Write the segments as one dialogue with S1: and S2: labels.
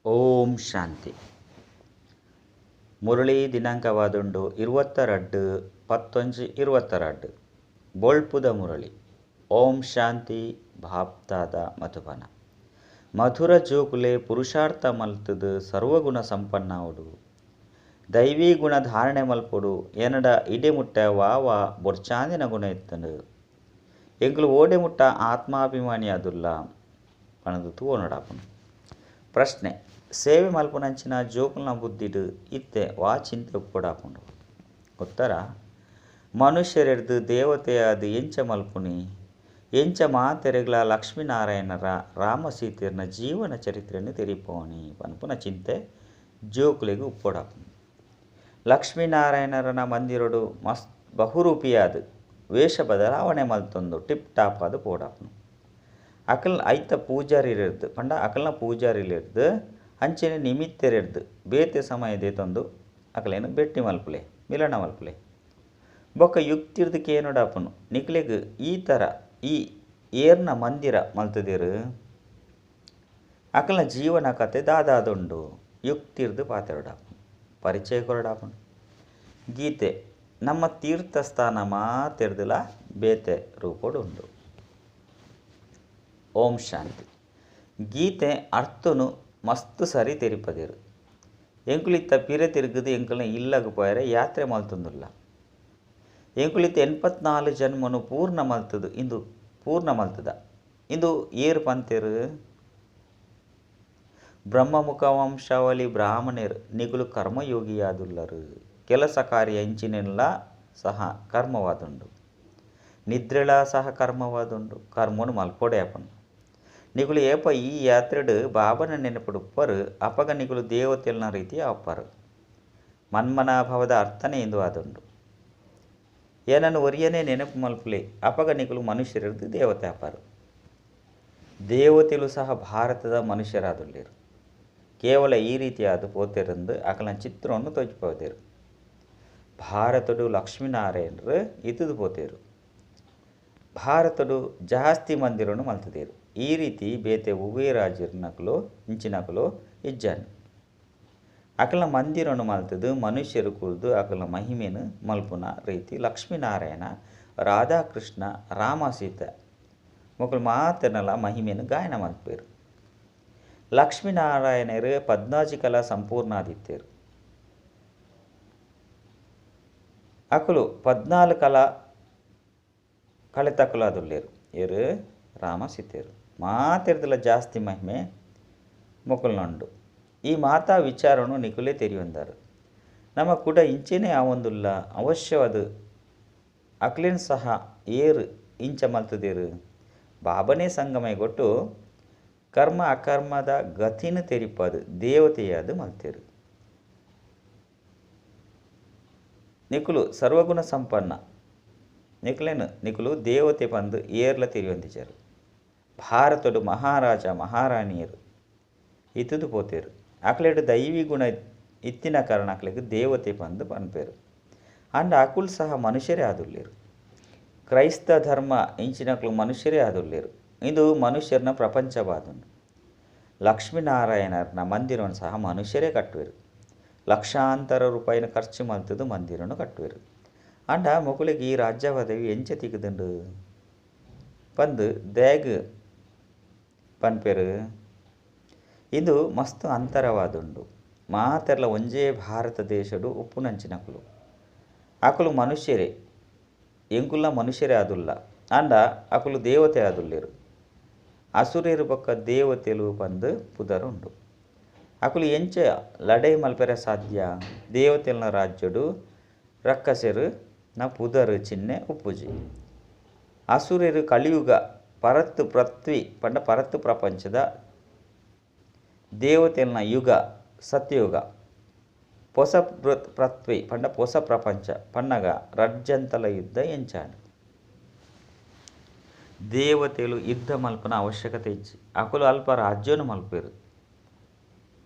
S1: ಓಂ ಶಾಂತಿ. ಮುರಳಿ ದಿನಾಂಕವಾದುಂಡು 22-11 22 ಬೊಳ್ಪುದ ಮುರಳಿ. ಓಂ ಶಾಂತಿ. ಭಾಪ್ತಾದ ಮಧುಬನ ಮಧುರ ಜೋಕುಲೆ ಪುರುಷಾರ್ಥ ಮಲ್ತದು ಸರ್ವಗುಣ ಸಂಪನ್ನಾವುಡು ದೈವಿ ಗುಣ ಧಾರಣೆ ಮಲ್ಪೊಡು. ಎನಡ ಇಡೆ ಮುಟ್ಟ ವಾವ ಬೊರ್ಚಾಂದಿನ ಗುಣ ಇತ್ತಂಡು ಎಂಕುಲು ಓಡೆ ಮುಟ್ಟ ಆತ್ಮಾಭಿಮಾನಿ ಅದುಲ್ಲ ಪಣದು ತೂವೊನಡಾಪುನು. ಪ್ರಶ್ನೆ: ಸೇವೆ ಮಲ್ಪುನಂಚಿನ ಜೋಕುಲ್ನ ಬುದ್ಧಿಡು ಇತ್ತೆ ವಾ ಚಿಂತೆ ಉಪ್ಪೊಡಾಪುಂಡು? ಉತ್ತರ: ಮನುಷ್ಯರೆಡ್ದು ದೇವತೆಯಾದ ಎಂಚ ಮಲ್ಪುನಿ, ಎಂಚ ಮಾತೆರೆಗ್ಲ ಲಕ್ಷ್ಮೀನಾರಾಯಣರ ರಾಮ ಸೀತೆಯರ್ನ ಜೀವನ ಚರಿತ್ರೆಯನ್ನು ತೆರಿಪೋಣಿ ಪನ್ಪುನ ಚಿಂತೆ ಜೋಕುಲೆಗ್ ಉಪ್ಪೊಡಾಪುಂಡು. ಲಕ್ಷ್ಮೀನಾರಾಯಣರನ ಮಂದಿರಡು ಮಸ್ತ್ ಬಹುರೂಪಿಯಾದ ವೇಷ ಬದಲಾವಣೆ ಮಲ್ತೊಂದು ಟಿಪ್ ಟಾಪ್ ಆದ್ ಪೋಡಾಪುಂಡು. ಅಕಲ್ ಐತ ಪೂಜಾರಿರೆಡ್ದು ಪಂಡ ಅಕಲ್ನ ಪೂಜಾರಿಲೆಡ್ದು ಅಂಚನೆ ನಿಮಿತ್ತೆರೆಡ್ದು ಬೇತೆ ಸಮಯ ದೇತೊಂದು ಅಕಲೇನು ಭೇಟಿ ಮಲ್ಪುಲೆ, ಮಿಲನ ಮಲ್ಪುಲೆ. ಬೊಕ್ಕ ಯುಕ್ತಿರ್ದು ಕೇನೊಡಾಪುನು, ನಿಕ್ಲೆಗ್ ಈ ಥರ ಈ ಏರ್ನ ಮಂದಿರ ಮಲ್ತದೇರು, ಅಕಲ್ನ ಜೀವನ ಕತೆ ದಾದಾದುಂಡು ಯುಕ್ತಿರ್ದು ಪಾತೆರೊಡಾಪುನು, ಪರಿಚಯ ಕೊರಡಾಪುನು. ಗೀತೆ ನಮ್ಮ ತೀರ್ಥಸ್ಥಾನ ಮಾತೆರ್ದುಲ ಬೇತೆ ರೂಪೊಡುಂಡು. ಓಂ ಶಾಂತಿ. ಗೀತೆ ಅರ್ಥನು ಮಸ್ತ್ ಸರಿ ತೆರಿಪದೇರು. ಎಂಕುಲಿತ್ತ ಪಿರೆ ತಿರುಗದು ಎಂಕಲ್ನ ಇಲ್ಲಗ್ ಪೋಯರೆ ಯಾತ್ರೆ ಮಲ್ತೊಂದುಲ್ಲ. ಎಂಕುಲಿತ್ತ 84 ಜನ್ಮನು ಪೂರ್ಣ ಮಲ್ತದು ಇಂದು ಪೂರ್ಣ ಮಲ್ತದ ಇಂದು ಏರು ಪಂತೇರು. ಬ್ರಹ್ಮಮುಖ ವಂಶಾವಳಿ ಬ್ರಾಹ್ಮಣರು ನಿಗುಲು ಕರ್ಮಯೋಗಿಯಾದುಲ್ಲರು. ಕೆಲಸ ಕಾರ್ಯ ಇಂಚಿನೆಲ್ಲ ಸಹ ಕರ್ಮವಾದುಂಡು, ನಿದ್ರೆಳ ಸಹ ಕರ್ಮವಾದುಂಡು. ಕರ್ಮನು ಮಲ್ಪೊಡೆ ಅಪನು. ನಿಗುಲು ಏಪ ಈ ಯಾತ್ರೆಡು ಬಾಬನ ನೆನಪುಡು ಉಪ್ಪರು, ಅಪಗ ನಿಗುಲು ದೇವತೆಲ್ನ ರೀತಿ ಅಪ್ಪರು. ಮನ್ಮನಾಭವದ ಅರ್ಥನೇ ಇಂದು ಆದುಂಡು. ಏನನ್ನು ಒರಿಯನೇ ನೆನಪು ಮಲ್ಪುಲೆ, ಅಪಗ ನಿಗುಲು ಮನುಷ್ಯರದ್ದು ದೇವತೆ ಅಪ್ಪರು. ದೇವತೆಲು ಸಹ ಭಾರತದ ಮನುಷ್ಯರಾದುಳ್ಳೇರು. ಕೇವಲ ಈ ರೀತಿಯಾದ ಪೋತೆರಂದು ಅಕಲನ ಚಿತ್ರವನ್ನು ತೋಜಿಪೋದೇರು. ಭಾರತಡು ಲಕ್ಷ್ಮೀನಾರಾಯಣರು ಇತ್ತದು ಪೋತೇರು. ಭಾರತಡು ಜಾಸ್ತಿ ಮಂದಿರನು ಮಲ್ತದೇರು. ಈ ರೀತಿ ಬೇತೆ ಒವ್ವೇ ರಾಜ್ಯನಕಲು ಇಂಚಿನಕಲು ಇಜ್ಜಾನು. ಅಕಲ ಮಂದಿರನು ಮಲ್ತದು ಮನುಷ್ಯರು ಕುಲ್ದು ಅಕಲ ಮಹಿಮೆನು ಮಲ್ಪುನ ರೀತಿ ಲಕ್ಷ್ಮೀನಾರಾಯಣ, ರಾಧಾಕೃಷ್ಣ, ರಾಮ ಸೀತೆ ಮೊಕಲು ಮಾತೆರ್ನಲ ಮಹಿಮೆನು ಗಾಯನ ಮಲ್ಪೇರು. ಲಕ್ಷ್ಮೀನಾರಾಯಣರು ಪದ್ನಾಜಿ ಕಲಾ ಸಂಪೂರ್ಣಾದಿತ್ತೇರು. ಅಕಲು 14 ಕಲಾ ಕಳೆತಕುಲಾದುಲ್ಲೇರು. ಏರು ರಾಮ ಸೀತೆಯರು ಮಾತೆರ್ದಲ ಜಾಸ್ತಿ ಮಹಿಮೆ ಮೊಕಲ್ನಂಡು. ಈ ಮಾತಾ ವಿಚಾರನು ನಿಕುಲೇ ತೆರಿಯೊಂದಾರು. ನಮ್ಮ ಕೂಡ ಇಂಚೆನೇ ಆವೊಂದುಲ್ಲ ಅವಶ್ಯವಾದ ಅಕ್ಲೇನ್ ಸಹ ಏರು ಇಂಚ ಮಲ್ತದೇರು. ಬಾಬನೇ ಸಂಗಮೈಗೊಟ್ಟು ಕರ್ಮ ಅಕರ್ಮದ ಗತಿನ ತೆರಿಪಾದು ದೇವತೆಯಾದ ಮಲ್ತೇರು. ನಿಕುಲು ಸರ್ವಗುಣ ಸಂಪನ್ನ ನಿಕುಲೇನು ನಿಕುಲು ದೇವತೆ ಪಂದು ಏರ್ಲ ತೆರಿಯೊಂದಿಜಾರು. ಭಾರತಡು ಮಹಾರಾಜ ಮಹಾರಾಣಿಯರು ಇತ್ತದು ಪೋತೇರು. ಅಕ್ಲೆಡು ದೈವಿ ಗುಣ ಇತ್ತಿನ ಕಾರಣ ಅಕ್ಲೆಗ್ ದೇವತೆ ಪಂದು ಪನ್ಪೇರು. ಅಂಡ ಅಕುಲ್ ಸಹ ಮನುಷ್ಯರೇ ಆದುಲ್ಲೇರು. ಕ್ರೈಸ್ತ ಧರ್ಮ ಇಂಚಿನಕ್ಲು ಮನುಷ್ಯರೇ ಆದುಲ್ಲೇರು. ಇದು ಮನುಷ್ಯರನ ಪ್ರಪಂಚವಾದುಂಡು. ಲಕ್ಷ್ಮೀನಾರಾಯಣರನ ಮಂದಿರವನ್ನು ಸಹ ಮನುಷ್ಯರೇ ಕಟ್ಟುವೆರು. ಲಕ್ಷಾಂತರ ರೂಪಾಯಿನ ಖರ್ಚು ಮಲ್ತದು ಮಂದಿರನ್ನು ಕಟ್ಟುವೆರು. ಅಂಡ ಮೊಕುಲಿಗೆ ಈ ರಾಜ್ಯ ಪದವಿ ಎಂಚ ತಿಕ್ಕುದುಂಡು ಪಂದು ದೇಗ್ ಪನ್ಪೇರು. ಇದು ಮಸ್ತ್ ಅಂತರವಾದುಂಡು. ಮಾತೆರ್ಲ ಒಂಜೇ ಭಾರತ ದೇಶಡು ಉಪ್ಪುನಂಚಿನಕುಲು. ಅಕುಲು ಮನುಷ್ಯರೇ, ಎಂಕುಲ್ಲ ಮನುಷ್ಯರೇ ಆದುಲ್ಲ. ಅಂಡ ಅಕುಲು ದೇವತೆ ಆದುಲ್ಲೇರು. ಅಸುರೇರು ಬೊಕ್ಕ ದೇವತೆಲು ಪಂದು ಪುದರುಂಡು. ಅಕುಲು ಎಂಚ ಲಡೈ ಮಲ್ಪೆರೆ ಸಾಧ್ಯ? ದೇವತೆಲ್ನ ರಾಜ್ಯಡು ರಕ್ಕಸೆರು ನ ಪುದರು ಚಿಹ್ನೆ ಉಪ್ಪುಜಿ. ಅಸುರೇರು ಕಲಿಯುಗ ಪರತ್ತು ಪೃಥ್ವಿ ಪಂಡ ಪರತ್ತು ಪ್ರಪಂಚದ ದೇವತೆಲ್ನ ಯುಗ ಸತ್ಯಯುಗ. ಪೊಸ ಪೃಥ್ವಿ ಪಂಡ ಪೊಸ ಪ್ರಪಂಚ ಪನ್ನಗ ರಜ್ಜಂತಲ ಯುದ್ಧ ಎಂಚಾಂಡು. ದೇವತೆಲು ಯುದ್ಧ ಮಲ್ಪನ ಅವಶ್ಯಕತೆ ಇಜ್ಜಿ. ಅಕುಲು ಅಲ್ಪ ರಾಜ್ಯನು ಮಲ್ಪೇರು.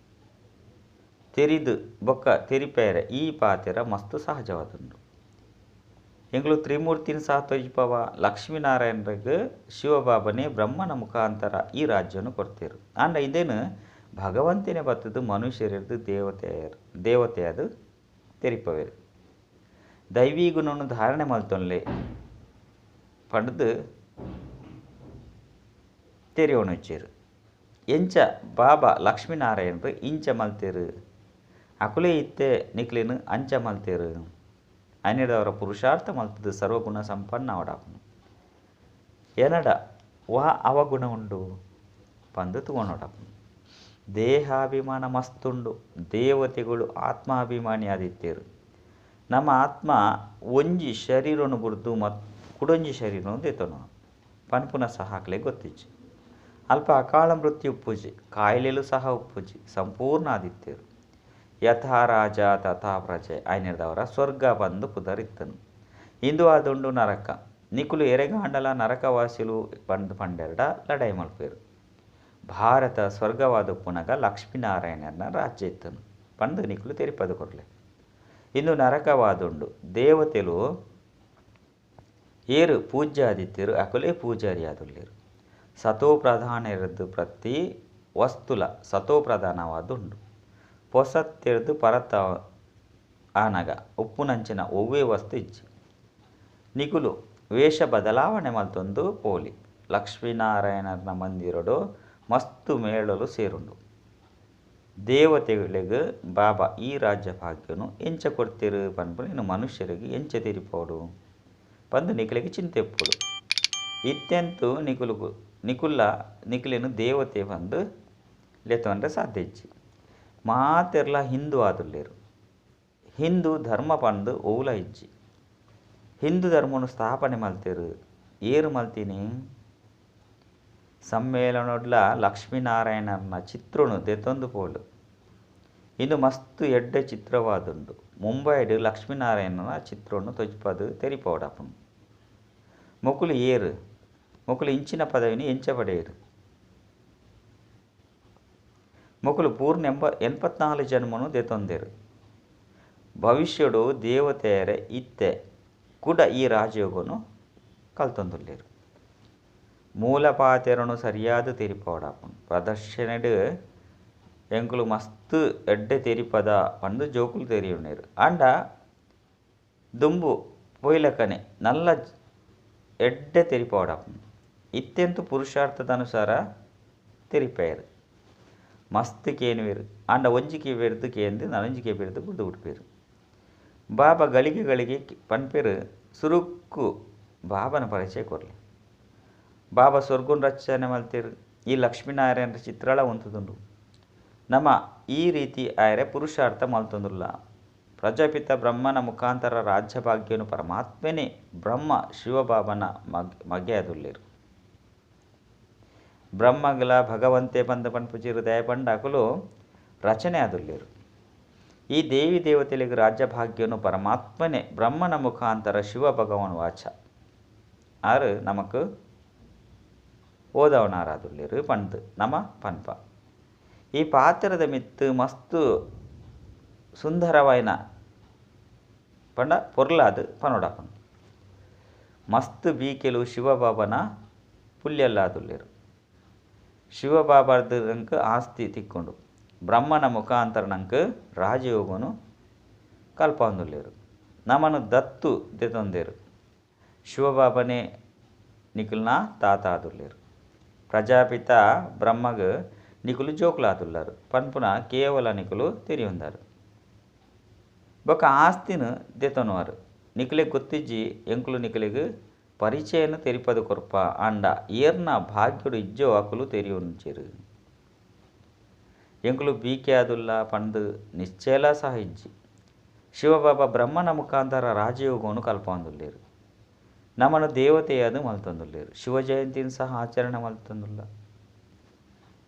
S1: ತೆರಿದು ಬೊಕ್ಕ ತೆರಿಪೇರೆ ಈ ಪಾತೆರ ಮಸ್ತ್ ಸಹಜವಾದುಂಡು. ಎಂಕುಲು ತ್ರಿಮೂರ್ತಿನ ಸಹ ತೋಜಿಪವ. ಲಕ್ಷ್ಮೀನಾರಾಯಣರಿಗೆ ಶಿವಬಾಬನೇ ಬ್ರಹ್ಮನ ಮುಖಾಂತರ ಈ ರಾಜ್ಯವನ್ನು ಕೊಡ್ತೇರು. ಅಂಡ ಇದೇನು ಭಗವಂತನೇ ಬತ್ತದು ಮನುಷ್ಯರದು ದೇವತೆಯಾದ ತೆರಿಪವೇರು. ದೈವೀ ಗುಣವನ್ನು ಧಾರಣೆ ಮಲ್ತೊನ್ಲೆ ಪಂಡ್ದು ತೆರಿಯೋಣುಚ್ಚೇರು. ಎಂಚ ಬಾಬಾ ಲಕ್ಷ್ಮೀನಾರಾಯಣರು ಇಂಚ ಮಲ್ತೇರು, ಅಕುಲೇ ಇತ್ತೆ ನಿಕ್ಲೇನು ಅಂಚ ಮಲ್ತೇರು. ಅನಿಡವರ ಪುರುಷಾರ್ಥ ಮಲ್ತದು ಸರ್ವಗುಣ ಸಂಪನ್ನ ಅವಡಾಪನು. ಎನಡ ವಾ ಅವಗುಣ ಉಂಡು ಪಂದು ತೂವೊನೊಡಾಪುಂಡು. ದೇಹಾಭಿಮಾನ ಮಸ್ತುಂಡು. ದೇವತೆಗಳು ಆತ್ಮಾಭಿಮಾನಿ ಆದಿತ್ತೇರು. ನಮ್ಮ ಆತ್ಮ ಒಂಜಿ ಶರೀರನು ಬುಡ್ದು ಮತ್ತು ಕುಡೊಂಜಿ ಶರೀರನು ದೇತನು ಪನ್ಪುನ ಸಹ ಆಕಲೆ ಗೊತ್ತಿಜ್ಜಿ. ಅಲ್ಪ ಅಕಾಲ ಮೃತ್ಯು ಉಪ್ಪುಜಿ, ಕಾಯಿಲೆಲು ಸಹ ಉಪ್ಪುಜಿ, ಸಂಪೂರ್ಣ ಆದಿತ್ತೇರು. ಯಥಾ ರಾಜ ತಥಾ ಪ್ರಜೆ ಐನಿರ್ದವರ ಸ್ವರ್ಗ ಬಂದು ಪುದರಿತ್ತನು. ಇಂದು ಆದುಂಡು ನರಕ. ನಿಕುಲು ಎರೆಗಾಂಡಲ ನರಕವಾಸಿಲು ಬಂದು ಪಂಡೆರಡ ಲಡಾಯಿ ಮಲ್ಪೇರು. ಭಾರತ ಸ್ವರ್ಗವಾದ ಪುನಗ ಲಕ್ಷ್ಮೀನಾರಾಯಣನ ರಾಜ್ಯ ಇತ್ತನು ಪಂದು ನಿಕುಲು ತೆರಿಪದು ಕೊರಲೆ. ಇಂದು ನರಕವಾದುಂಡು. ದೇವತೆಲು ಏರು ಪೂಜ್ಯಾದಿತ್ಯರು ಅಕುಲೇ ಪೂಜಾರಿ ಆದುಲ್ಲೇರು. ಸತೋ ಪ್ರಧಾನ ಇರದು ಪ್ರತಿ ವಸ್ತುಲ ಸತೋ ಪ್ರಧಾನವಾದುಂಡು. ಪೊಸತ್ತಿರ್ದು ಪರತ ಆನಗ ಉಪ್ಪುನಂಚಿನ ಒವ್ವೇ ವಸ್ತು ಇಜ್ಜಿ. ನಿಕುಲು ವೇಷ ಬದಲಾವಣೆ ಮಲ್ತೊಂದು ಪೋಲಿ. ಲಕ್ಷ್ಮೀನಾರಾಯಣನ ಮಂದಿರಡು ಮಸ್ತು ಮೇಳಲು ಸೇರುಂಡು. ದೇವತೆಗಳಿಗೆ ಬಾಬಾ ಈ ರಾಜ್ಯ ಭಾಗ್ಯನು ಎಂಚ ಕೊಡ್ತೀರು ಪನ್ಪು ನೀನು ಮನುಷ್ಯರಿಗೆ ಎಂಚ ತೆರಿಪೋಡು ಪಂದು ನಿಕಲಿಗೆ ಚಿಂತೆ ಇಪ್ಪೋಡು. ಇತ್ಯಂತೂ ನಿಕುಲುಗು ನಿಕುಲ್ಲ ನಿಕುಲೇನು ದೇವತೆ ಬಂದು ಲೆತ್ತೊಂಡ್ರೆ ಸಾಧ್ಯ ಇಜ್ಜಿ. ಮಾತೆರ್ಲ ಹಿಂದೂ ಆದುಲ್ಲೇರು. ಹಿಂದೂ ಧರ್ಮ ಪಂದು ಓಲ ಇಜ್ಜಿ. ಹಿಂದೂ ಧರ್ಮನು ಸ್ಥಾಪನೆ ಮಲ್ತೇರು. ಏರು ಮಲ್ತೀನಿ ಸಮ್ಮೇಳನೊಡ್ಲ ಲಕ್ಷ್ಮೀನಾರಾಯಣನ ಚಿತ್ರನು ದೆತ್ತೊಂದು ಪೋಲು. ಇಂದು ಮಸ್ತು ಎಡ್ಡೆ ಚಿತ್ರವಾದುಂಡು. ಮುಂಬೈಡ್ ಲಕ್ಷ್ಮೀನಾರಾಯಣನ ಚಿತ್ರವನ್ನು ತೊಜ್ಪದು ತೆರಿಪೋಡಾಪುಂಡು. ಮೊಕುಲು ಏರು ಮೊಕುಲು ಇಂಚಿನ ಪದವಿని ಎಂಚ ಪಡೆಯರು. ಮೊಕುಲು ಪೂರ್ಣ 84 ಜನ್ಮನು ದೆತ್ತೊಂದೇರು. ಭವಿಷ್ಯಡು ದೇವತೆಯರೆ ಇತ್ತೆ ಕೂಡ ಈ ರಾಜಯೋಗನು ಕಲ್ತೊಂದುಲ್ಲೇರು. ಮೂಲ ಪಾತೆರನು ಸರಿಯಾದ ತೆರಿಪೋಡಾಪುಂಡು. ಪ್ರದರ್ಶನಡು ಎಂಕುಲು ಮಸ್ತ್ ಎಡ್ಡೆ ತೆರಿಪದ ಪಂದು ಜೋಕುಲು ತೆರಿಯುನೇರು. ಆಂಡ ದುಂಬು ಪೊಯ್ಲಕನೆ ನಲ್ಲ ಎಡ್ಡೆ ತೆರಿಪೋಡಾಪುಂಡು. ಇತ್ತೆಂತು ಪುರುಷಾರ್ಥದ ಅನುಸಾರ ತೆರಿಪೇರು. ಮಸ್ತ್ ಕೇನುವೇರು. ಆಂಡ ಒಂಜಿ ಕೇಬೇರ್ದು ಕೇಂದು ನನೊಂಜಿ ಕೇಬೇರ್ದು ಬುಡ್ದು ಬಿಡ್ಪೇರು. ಬಾಬಾ ಗಳಿಗೆ ಗಳಿಗೆ ಪನ್ಪೇರು ಸುರುಕ್ಕು ಬಾಬನ ಪರಿಚಯ ಕೊರ್ಲಿ. ಬಾಬಾ ಸ್ವರ್ಗುನ್ ರಚನೆ ಮಲ್ತೇರು. ಈ ಲಕ್ಷ್ಮೀನಾರಾಯಣರ ಚಿತ್ರಳ ಉಂತುದುಂಡು. ನಮ್ಮ ಈ ರೀತಿ ಆಯರೆ ಪುರುಷಾರ್ಥ ಮಲ್ತೊಂದುಲ್ಲ. ಪ್ರಜಾಪಿತ ಬ್ರಹ್ಮನ ಮುಖಾಂತರ ರಾಜ್ಯಭಾಗ್ಯನು ಪರಮಾತ್ಮನೇ ಬ್ರಹ್ಮ ಶಿವಬಾಬನ ಮಗೆಯಾದುಲ್ಲೇರು. ಬ್ರಹ್ಮಗಲ ಭಗವಂತೆ ಬಂದ ಪನ್ಪುಜಿರು ದಯಪಂಡಾಕುಲು ರಚನೆ ಆದುಲ್ಲೇರು. ಈ ದೇವಿ ದೇವತೆಗಳಿಗೆ ರಾಜ್ಯಭಾಗ್ಯನು ಪರಮಾತ್ಮನೇ ಬ್ರಹ್ಮನ ಮುಖಾಂತರ ಶಿವ ಭಗವಾನ್ ವಾಚ ಆರು ನಮಕ್ ಓದವನಾರಾದುಲ್ಲೇರು ಪಂದು ನಮ ಪನ್ಪ. ಈ ಪಾತ್ರದ ಮಿತ್ತು ಮಸ್ತು ಸುಂದರವಾಯಿನ ಪಂಡ ಪೊರ್ಲಾದು ಪನೋಡಾಪುಂಡು. ಮಸ್ತ್ ಬೀಕೆಲು ಶಿವಬಾಬನ ಪುಲ್ಯಲ್ಲಾದುಲ್ಲೇರು. ಶಿವಬಾಬಾರ್ದು ನಂಗೆ ಆಸ್ತಿ ತಿಕ್ಕೊಂಡು ಬ್ರಹ್ಮನ ಮುಖಾಂತರ ನಂಗೆ ರಾಜಯೋಗನು ಕಲ್ಪಂದುಲ್ಲೇರು. ನಮನು ದತ್ತು ದೆತೊಂದೇರು. ಶಿವಬಾಬನೇ ನಿಕುಲ್ನ ತಾತ ಆದುಲ್ಲೇರು. ಪ್ರಜಾಪಿತ ಬ್ರಹ್ಮಗ ನಿಕುಲು ಜೋಕುಲಾದುಲ್ಲಾರು ಪನ್ಪುನ ಕೇವಲ ನಿಕುಲು ತೆರಿಯೊಂದಾರು. ಬೊಕ ಆಸ್ತಿನ ದೆತೊನುವಾರು. ನಿಕುಲೆಗ್ ಗೊತ್ತಿಜ್ಜಿ ಎಂಕುಲು ನಿಕುಲೆಗ್ ಪರಿಚಯನು ತೆರಿಪದು ಕೊರ್ಪ. ಆಂಡ ಏರ್ನ ಭಾಗ್ಯಡು ಇಜ್ಜೋ ಅಕುಲು ತೆರಿಯೊಂಚೆರು. ಎಂಕುಲು ಬೀಕೆ ಆದುಲ್ಲ ಪಂದು ನಿಶ್ಚಯಲ ಸಹ ಇಜ್ಜಿ. ಶಿವಬಾಬಾ ಬ್ರಹ್ಮನ ಮುಖಾಂತರ ರಾಜಯೋಗವನ್ನು ಕಲ್ಪೊಂದುಲ್ಲೇರು. ನಮನು ದೇವತೆಯಾದ ಮಲ್ತೊಂದುಲ್ಲೇರು. ಶಿವ ಜಯಂತಿನ ಸಹ ಆಚರಣೆ ಮಲ್ತೊಂದುಲ್ಲ.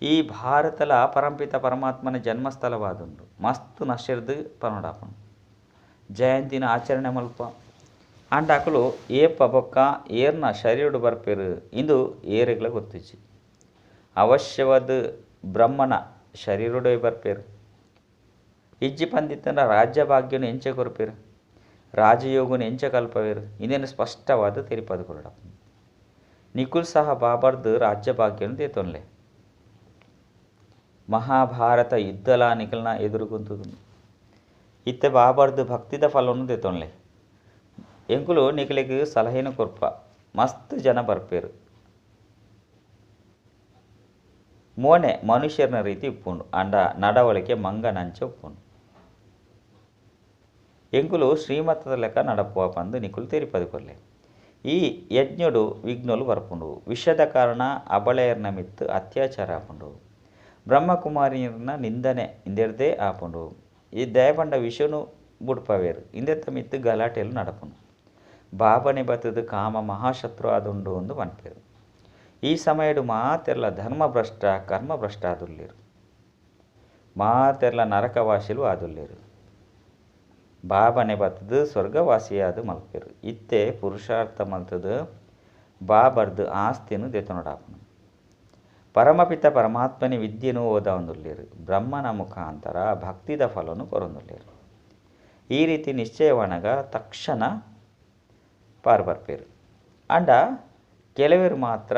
S1: ಈ ಭಾರತಲ ಪರಂಪಿತ ಪರಮಾತ್ಮನ ಜನ್ಮಸ್ಥಳವಾದುಂಡು. ಮಸ್ತ್ ನಶೆರ್ದು ಪನೋಡಾಪುಂಡು. ಜಯಂತಿನ ಆಚರಣೆ ಮಲ್ಪ. ಆಂಡ ಅಕುಲು ಏಪ ಬೊಕ್ಕ ಏರ್ನ ಶರೀರಡು ಬರ್ಪೇರು ಇಂದು ಏರೆಗ್ಲ ಗೊತ್ತಿಜ್ಜಿ. ಅವಶ್ಯವಾದ ಬ್ರಹ್ಮನ ಶರೀರಡೇ ಬರ್ಪೇರು. ಇಜ್ಜಿ ಪಂದಿತ್ತನ ರಾಜ್ಯ ಭಾಗ್ಯನು ಎಂಚ ಕೊರ್ಪೇರು, ರಾಜಯೋಗನು ಎಂಚ ಕಲ್ಪವೇರು ಇಂದೇನು ಸ್ಪಷ್ಟವಾದ ತೆರಿಪದು ಕೊರಡಾಪುಂಡು. ನಿಕುಲ್ ಸಹ ಬಾಬರ್ದು ರಾಜ್ಯ ಭಾಗ್ಯನು ದೇತೊನ್ಲೆ. Mahabharata ಯುದ್ಧಲ ನಿಕಲ್ನ ಎದುರುಗುಂತುದು. ಇತ್ತೆ ಬಾಬರ್ದು ಭಕ್ತಿದ ಫಲವನ್ನು ದೆತೊನ್ಲೆ. ಎಂಕುಲು ನಿಕಲೆಗ್ ಸಲಹೆನು ಕೊರ್ಪ. ಮಸ್ತ್ ಜನ ಬರ್ಪೇರು. ಮೋನೆ ಮನುಷ್ಯರ್ನ ರೀತಿ ಉಪ್ಪುಂಡು ಅಂಡ ನಡವಳಿಕೆ ಮಂಗನಂಚ ಉಪ್ಪುಂಡು. ಎಂಕುಲು ಶ್ರೀಮತದ ಲೆಕ್ಕ ನಡಪುವ ಪಂದು ನಿಕುಲು ತೆರಿಪದು ಕೊರ್ಲೆ. ಈ ಯಜ್ಞಡು ವಿಘ್ನಲು ಬರ್ಪುಂಡು. ವಿಷದ ಕಾರಣ ಅಬಳೆಯರ್ನ ಮಿತ್ತು ಅತ್ಯಾಚಾರ ಆಪುಂಡು. ಬ್ರಹ್ಮಕುಮಾರಿಯರ್ನ ನಿಂದನೆ ಇಂದೆರ್ದೇ ಆಪುಂಡು. ಈ ದಯಪಂಡ ವಿಷನು ಬುಡ್ಪವೇರು ಇಂದೆತ್ತ ಮಿತ್ತು ಗಲಾಟೆಲು ನಡಪುಂಡು. ಬಾಬನೆ ಬತ್ತದ ಕಾಮ ಮಹಾಶತ್ರು ಆದುಂಡು ಎಂದು ಪನ್ಪೇರು. ಈ ಸಮಯಡು ಮಾತೆರ್ಲ ಧರ್ಮಭ್ರಷ್ಟ ಕರ್ಮಭ್ರಷ್ಟ ಆದುಲ್ಲೇರು. ಮಾತೆರ್ಲ ನರಕವಾಸಿಲು ಆದುಲ್ಲೇರು. ಬಾಬನೆ ಬತ್ತದ ಸ್ವರ್ಗವಾಸಿಯಾದ ಮಲ್ಪೇರು. ಇತ್ತೆ ಪುರುಷಾರ್ಥ ಮಲ್ತದ ಬಾಬರ್ದು ಆಸ್ತಿನು ದೆತೊನಡಾಪುಂಡು. ಪರಮಪಿತ ಪರಮಾತ್ಮನಿ ವಿದ್ಯೆನು ಓದಾವಂದುಲ್ಲೇರು. ಬ್ರಹ್ಮನ ಮುಖಾಂತರ ಭಕ್ತಿದ ಫಲನು ಕೊರೊಂದುಲ್ಲೇರು. ಈ ರೀತಿ ನಿಶ್ಚಯವನಗ ತಕ್ಷಣ ಪಾರ್ಬರ್ಪೇರು. ಅಂಡ ಕೆಲವರು ಮಾತ್ರ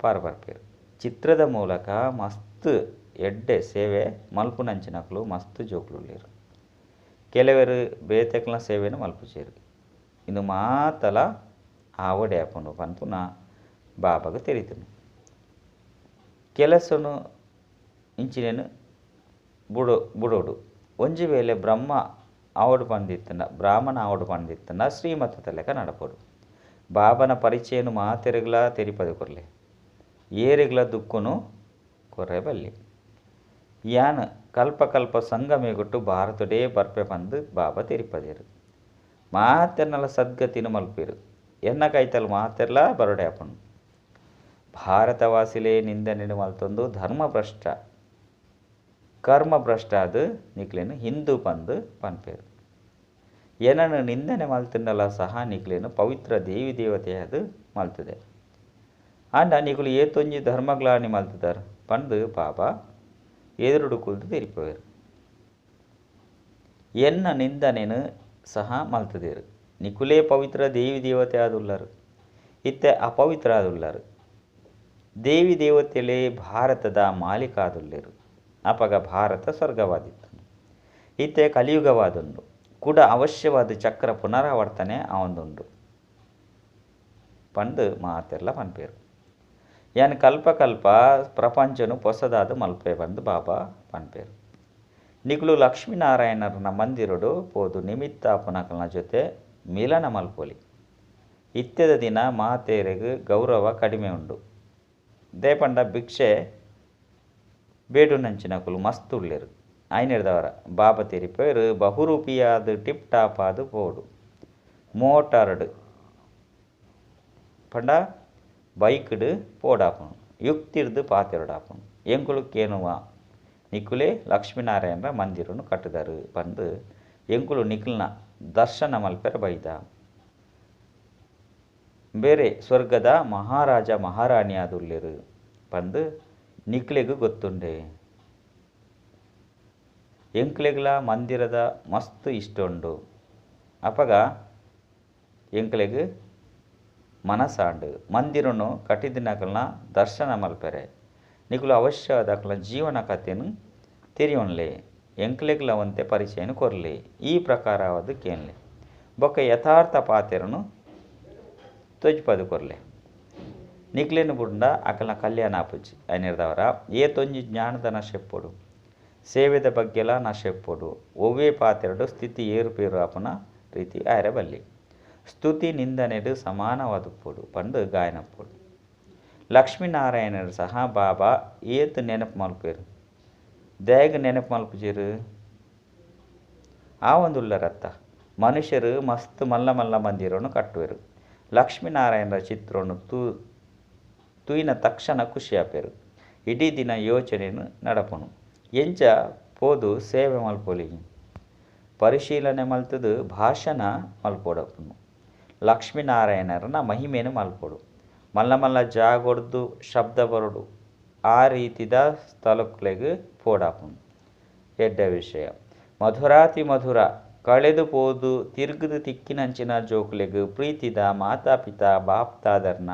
S1: ಪಾರ್ಬರ್ಪೇರು. ಚಿತ್ರದ ಮೂಲಕ ಮಸ್ತ್ ಎಡ್ಡೆ ಸೇವೆ ಮಲ್ಪುನಂಚಿನಕ್ಲು ಮಸ್ತ್ ಜೋಕ್ಲುಲ್ಲೇರು. ಕೆಲವರು ಬೇತೆಕ್ಲ ಸೇವೆನು ಮಲ್ಪುಚೇರು. ಇಂದು ಮಾತಲ ಆವಡೆ ಆಪುಂಡು ಪನ್ಪುನ ಬಾಬಾಗ ತೆರಿತನು. ಕೆಲಸನು ಇಂಚಿನೇನು ಬುಡೋಡು. ಒಂಜಿ ವೇಳೆ ಬ್ರಹ್ಮ ಆವಡು ಪಂದಿತ್ತನ ಬ್ರಾಹ್ಮಣ ಆವಡು ಪಂದಿತ್ತನ ಶ್ರೀಮತದ ಲೆಕ್ಕ ನಡಪೋಡು. ಬಾಬನ ಪರಿಚಯನು ಮಾತೆರೆಗ್ಲ ತೆರಿಪದು ಕೊರ್ಲೆ. ಏರೆಗ್ಲ ದುಕ್ಕುನು ಕೊರ್ರೆ ಬಲ್ಲಿ. ಯಾನ್ ಕಲ್ಪ ಕಲ್ಪ ಸಂಗಮೇಗೊಟ್ಟು ಭಾರತಡೇ ಬರ್ಪೆ ಪಂದು ಬಾಬಾ ತೆರಿಪದೇರು. ಮಾತೆರ್ನಲ ಸದ್ಗತಿನ ಮಲ್ಪೇರು. ಎನ್ನ ಕೈತಲ್ ಮಾತೆರ್ಲ ಬರಡೆ ಆಪುಂಡು. ಭಾರತವಾಸಿಲೇ ನಿಂದನೆ ಮಲ್ತೊಂದು ಧರ್ಮಭ್ರಷ್ಟ ಕರ್ಮಭ್ರಷ್ಟ ಅದು ನಿಕ್ಲೇನು ಹಿಂದೂ ಪಂದು ಪನ್ಪೇರು. ಏನನ್ನು ನಿಂದನೆ ಮಲ್ತಂಡಲ ಸಹ ನಿಕ್ಲೇನು ಪವಿತ್ರ ದೇವಿ ದೇವತೆ ಅದು ಮಲ್ತದೆ. ಆಂಡ ನಿಕುಲು ಏತೊಂಜಿ ಧರ್ಮಗ್ಲಾನಿ ಮಲ್ತದಾರ ಪಂದು ಬಾಬಾ ಎದುರುಡು ಕುಲ್ದು ತೆರಿಪವೇರು. ಎನ್ನ ನಿಂದನೆನು ಸಹ ಮಲ್ತದೇರು. ನಿಕುಲೇ ಪವಿತ್ರ ದೇವಿ ದೇವತೆ ಆದುಲ್ಲರು. ಇತ್ತೆ ಅಪವಿತ್ರ ಆದುಲ್ಲರು. ದೇವಿ ದೇವತೆಲೇ ಭಾರತದ ಮಾಲೀಕ ಆದುಲ್ಲೇರು. ಅಪಗ ಭಾರತ ಸ್ವರ್ಗವಾದಿತ್ತು. ಇತ್ತೆ ಕಲಿಯುಗವಾದುಂಡು. ಕೂಡ ಅವಶ್ಯವಾದ ಚಕ್ರ ಪುನರಾವರ್ತನೆ ಆವೊಂದುಂಡು ಪಂದು ಮಾತೆರ್ಲ ಪನ್ಪೇರು. ಯಾನ್ ಕಲ್ಪ ಕಲ್ಪ ಪ್ರಪಂಚನು ಪೊಸದಾದ ಮಲ್ಪೆ ಪಂದು ಬಾಬಾ ಪನ್ಪೇರು. ನಿಕುಲು ಲಕ್ಷ್ಮೀನಾರಾಯಣರನ ಮಂದಿರಡು ಪೋದು ನಿಮಿತ್ತ ಅಪನಕಲ್ನ ಜೊತೆ ಮಿಲನ ಮಲ್ಪೊಲಿ. ಇತ್ಯದ ದಿನ ಮಾತೆರೆಗ್ ಗೌರವ ಕಡಿಮೆ ಉಂಡು. ದೇಪಂಡ ಭಿಕ್ಷೆ ಬೇಡುನಂಚಿನಕುಲು ಮಸ್ತ್ ಉಲ್ಲೇರು. ಆಯ್ನೆರ್ದವರ ಬಾಬಾ ತೆರಿಪೇರು ಬಹುರೂಪಿಯಾದ ಟಿಪ್ ಟಾಪ್ ಆದು ಪೋಡು. ಮೋಟಾರ್ಡ್ ಪಂಡ ಬೈಕ್ಡ್ ಪೋಡಾಪುಂಡು. ಯುಕ್ತಿರ್ದು ಪಾತೆರಡಾಪುಂಡು. ಎಂಕುಲು ಕೇನುವ ನಿಕುಲೇ ಲಕ್ಷ್ಮೀನಾರಾಯಣರ ಮಂದಿರನು ಕಟ್ಟುದರು ಪಂದು ಎಂಕುಲು ನಿಕುಲ್ನ ದರ್ಶನ ಮಲ್ಪೆರ ಬೈದ. ಬೇರೆ ಸ್ವರ್ಗದ ಮಹಾರಾಜ ಮಹಾರಾಣಿಯಾದುಲ್ಲೇರು ಪಂದು ನಿಕ್ಲೆಗ್ ಗೊತ್ತುಂಡೆ. ಎಂಕ್ಲೆಗ್ಲ ಮಂದಿರದ ಮಸ್ತ್ ಇಷ್ಟ ಉಂಡು. ಅಪಗ ಎಂಕ್ಲೆಗ್ ಮನಸಾಂಡು ಮಂದಿರನು ಕಟ್ಟಿದಿನಕಲ್ನ ದರ್ಶನ ಮಲ್ಪೆರೆ. ನಿಕುಲು ಅವಶ್ಯವಾದ ಅಕಲ್ನ ಜೀವನ ಕಥೆನು ತೆರಿಯೊನ್ಲೆ. ಎಂಕ್ಲೆಗ್ಲ ಒಂತೆ ಪರಿಚಯನು ಕೊರ್ಲೆ. ಈ ಪ್ರಕಾರವಾದ ಕೇನ್ಲೆ. ಬೊಕ್ಕ ಯಥಾರ್ಥ ಪಾತೆರನು ತೊಜ್ಪದು ಕೊರ್ಲೆ. ನಿಕ್ಲೆನು ಬುಂಡ ಅಕಲ್ನ ಕಲ್ಯಾಣ ಆಪುಜಿ. ಐನೆರ್ದವರ ಏತೊಂಜಿ ಜ್ಞಾನದ ನಶೆಪ್ಪೊಡು. ಸೇವೆದ ಬಗ್ಗೆಲ ನಶೆಪ್ಪೊಡು. ಒವ್ವೇ ಪಾತೆರಡು ಸ್ಥಿತಿ ಏರುಪೇರು ಆಪುನ ರೀತಿ ಆಯರೆ ಬಲ್ಲಿ. ಸ್ತುತಿ ನಿಂದನೆಡು ಸಮಾನವಾದುಪ್ಪೊಡು ಪಂದು ಗಾಯನಪ್ಪೊಡು. ಲಕ್ಷ್ಮೀನಾರಾಯಣರು ಸಹ ಬಾಬಾ ಏತ್ ನೆನಪು ಮಲ್ಪೇರು. ದಾಯೆಗ್ ನೆನಪು ಮಲ್ಪುಜೆರು? ಆವೊಂದುಲ್ಲರತ್ತ. ಮನುಷ್ಯರು ಮಸ್ತ್ ಮಲ್ಲ ಮಲ್ಲ ಮಂದಿರನು ಕಟ್ಟುವೆರು. ಲಕ್ಷ್ಮೀನಾರಾಯಣರ ಚಿತ್ರವನ್ನು ತೂಯಿನ ತಕ್ಷಣ ಖುಷಿಯಾಪೇರು. ಇಡೀ ದಿನ ಯೋಚನೆಯನ್ನು ನಡಪುನು. ಎಂಚ ಪೋದು ಸೇವೆ ಮಲ್ಪೊಲಿ. ಪರಿಶೀಲನೆ ಮಲ್ತದು ಭಾಷಣ ಮಲ್ಪೊಡಪುನು. ಲಕ್ಷ್ಮೀನಾರಾಯಣರನ ಮಹಿಮೆನು ಮಲ್ಪೊಡು. ಮಲ್ಲ ಮಲ್ಲ ಜಾಗೊಡ್ದು ಶಬ್ದ ಬರೊಡು. ಆ ರೀತಿದ ಸ್ಥಳಕ್ಲೆಗ್ ಪೋಡಾಪುನು. ಎಡ್ಡೆ ವಿಷಯ. ಮಧುರಾತಿ ಮಧುರ ಕಳೆದು ಪೋದು ತಿರ್ಗುದು ತಿಕ್ಕಿನಂಚಿನ ಜೋಕುಲೆಗ್ ಪ್ರೀತಿದ ಮಾತಾಪಿತಾ ಬಾಪ್ ದಾದರ್ನ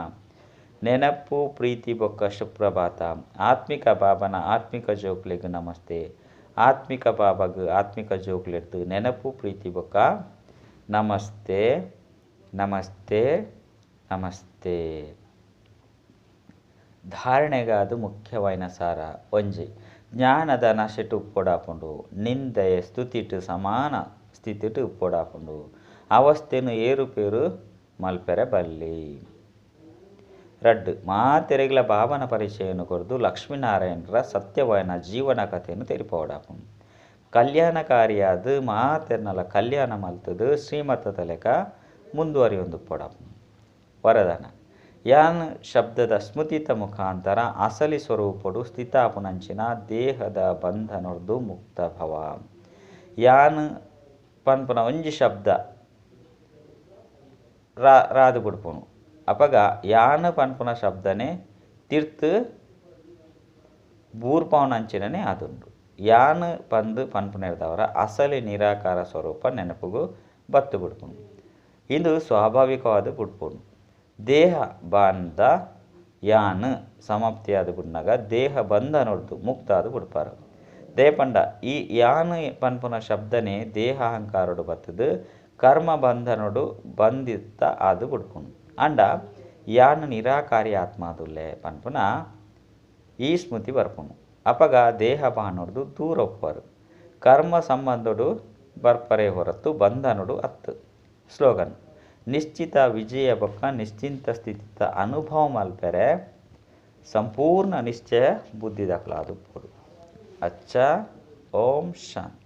S1: ನೆನಪು ಪ್ರೀತಿ ಬೊಕ್ಕ ಸುಪ್ರಭಾತ. ಆತ್ಮಿಕ ಬಾಬನ ಆತ್ಮಿಕ ಜೋಕ್ಲೆಗ್ ನಮಸ್ತೆ. ಆತ್ಮಿಕ ಬಾಬಗ್ ಆತ್ಮಿಕ ಜೋಕ್ಲೆಡ್ದ್ ನೆನಪು ಪ್ರೀತಿ ಬೊಕ್ಕ ನಮಸ್ತೆ ನಮಸ್ತೆ ನಮಸ್ತೆ. ಧಾರಣೆಗಾದ್ ಮುಖ್ಯವಾಯಿನ ಸಾರ ಒಂಜಿ ಜ್ಞಾನದ ನಶೆಟ್ ಉಪ್ಪೊಡಾಪುಂಡು. ನಿಂದೆಯ ಸ್ತುತಿಟ್ ಸಮಾನ ಸ್ಥಿತಿಟ್ ಉಪ್ಪೊಡಾಪುಂಡು. ಅವಸ್ಥೆನ್ ಏರುಪೇರು ಮಲ್ಪೆರೆ ಬಲ್ಲಿ. ರಡ್ಡ್ ಮಾತೆರೆಗ್ಲ ಬಾಬನ ಪರಿಚಯನು ಕೊರ್ದು ಲಕ್ಷ್ಮೀನಾರಾಯಣರ ಸತ್ಯವಾಯಿನ ಜೀವನ ಕಥೆಯನ್ನು ತೆರಿಪವಡಾಪುಂಡು. ಕಲ್ಯಾಣಕಾರಿಯಾದ ಮಾತೆರ್ನಲ ಕಲ್ಯಾಣ ಮಲ್ತದು ಶ್ರೀಮತದ ಲೆಕ್ಕ ಮುಂದುವರಿಯೊಂದು ಪೊಡಾಪುಂಡು. ವರದಾನ ಯಾನ್ ಶಬ್ದದ ಸ್ಮೃತಿತ ಮುಖಾಂತರ ಅಸಲಿ ಸ್ವರೂಪಡು ಸ್ಥಿತಾಪುನಂಚಿನ ದೇಹದ ಬಂಧನೊರ್ದು ಮುಕ್ತ ಭವ. ಯಾನ್ ಪನ್ಪುನ ಒಂಜಿ ಶಬ್ದ ರಾದು ಬುಡ್ಪುನು. ಅಪಗ ಯಾನ್ ಪನ್ಪುನ ಶಬ್ದನೆ ತಿರ್ತು ಬೂರ್ಪವನಂಚಿನನೆ ಆದುಂಡು. ಯಾನ್ ಪಂದ್ ಪನ್ಪುನೆರ್ದವರ ಅಸಲಿ ನಿರಾಕಾರ ಸ್ವರೂಪ ನೆನಪುಗು ಬತ್ತು ಬುಡ್ಪುನು. ಇಂದು ಸ್ವಾಭಾವಿಕವಾದ ಬುಡ್ಪುನು. ದೇಹ ಬಾಂಧ ಯಾನ್ ಸಮಾಪ್ತಿಯಾದ ಬುಡ್ನಗ ದೇಹ ಬಂಧನೊರ್ದು ಮುಕ್ತ ಆದ್ ಬುಡ್ಪಾರು. ದೇಪಂಡ ಈ ಯಾನ್ ಪನ್ಪುನ ಶಬ್ದನೆ ದೇಹ ಅಹಂಕಾರೊಡು ಬತ್ತದು ಕರ್ಮ ಬಂಧನೊಡು ಬಂಧಿತ ಆದ್ ಬುಡ್ಪುನು. ಅಂಡ ಯಾನ್ ನಿರಾಕಾರಿ ಆತ್ಮಾದುಲ್ಲೆ ಪನ್ಪುನ ಈ ಸ್ಮೃತಿ ಬರ್ಪುನು. ಅಪಗ ದೇಹ ಬಾನೊರ್ದು ದೂರ ಉಪ್ಪರು. ಕರ್ಮ ಸಂಬಂಧೊಡು ಬರ್ಪರೆ ಹೊರತು ಬಂಧನೊಡು ಅತ್ತು. ಸ್ಲೋಗನ್ ನಿಶ್ಚಿತ ವಿಜಯ ಬೊಕ್ಕ ನಿಶ್ಚಿಂತ ಸ್ಥಿತಿತ ಅನುಭವ ಮಲ್ಪೆರೆ ಸಂಪೂರ್ಣ ನಿಶ್ಚಯ ಬುದ್ಧಿ ದಾಖಲಾದುಪ್ಪೊಡು. ಅಚ್ಚ ಓಂ ಶಾಂತಿ.